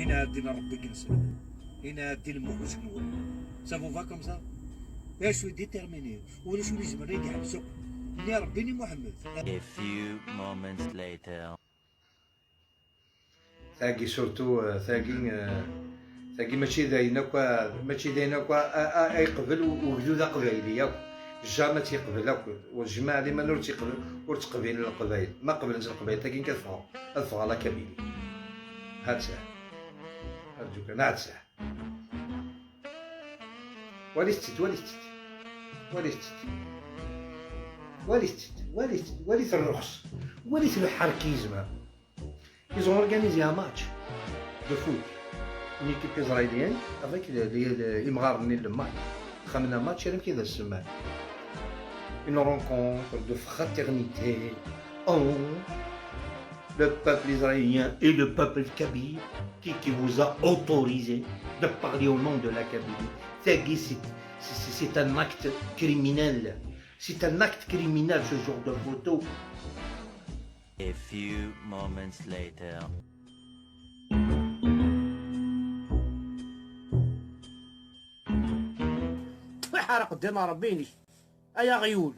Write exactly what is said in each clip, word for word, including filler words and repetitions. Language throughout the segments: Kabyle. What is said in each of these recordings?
Ɛeddi n Ṛebbi i yensen. Ina ɛeddi n Muḥ useknwen. Ça vous va comme ça? D acu i déterminé? Ulac ur izemren ad iḥbes akk. Ni Ṛebbi ni Muḥemmed. A few moments later. Tagi surtout, euh, tagi, euh, tagi mačči d ayen akk, mačči d ayen akk a, a, a yeqbel u-, ugdud aqbayli akk. Jamais ad tt-yeqbel akk. Wejmaɛ liman ur tt-yeqbel, ur tt-qbilen Leqbayel. Ma qeblen s Leqbayel, tagi kan ad ffɣeɣ, ad ffɣeɣ la Kabylie. Ha-tt-a. Arǧu kan, ha-tt-a. Walit-tt, walit-tt. Walit-tt. Walit-tt, walit-tt, walit ṛṛuxs. Walit le harkisme. Ils ont organisé un match de foot. Une équipe israélienne avec les, les, les, imɣaren-nni n le match. Xemna match, amek i d as-semman. Une rencontre de fraternité entre le peuple israélien et le peuple kabyle qui, qui vous a autorisé de parler au nom de la Kabylie. Tagi, c'est, c'est, c'est un acte criminel. C'est un acte criminel, ce genre de photo. A few moments later. Iḥerq ddin Ṛebbi-inek, ay aɣyul.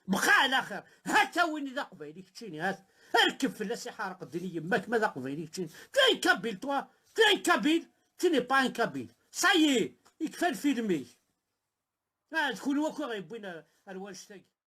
Bqa ɛla xir. Hat-a win d aqbayli keččini, hat. Rkeb fell-as, iḥerq ddin yemma-k ma d aqbayli keččini. Tu es une kabyle, toi. Tu es une kabyle. Tu n'es pas un kabyle. Ça y est, ikfa lfilm-ik. Ah, d kunwi akk i ɣ-yewwin ar, ar wannect-agi.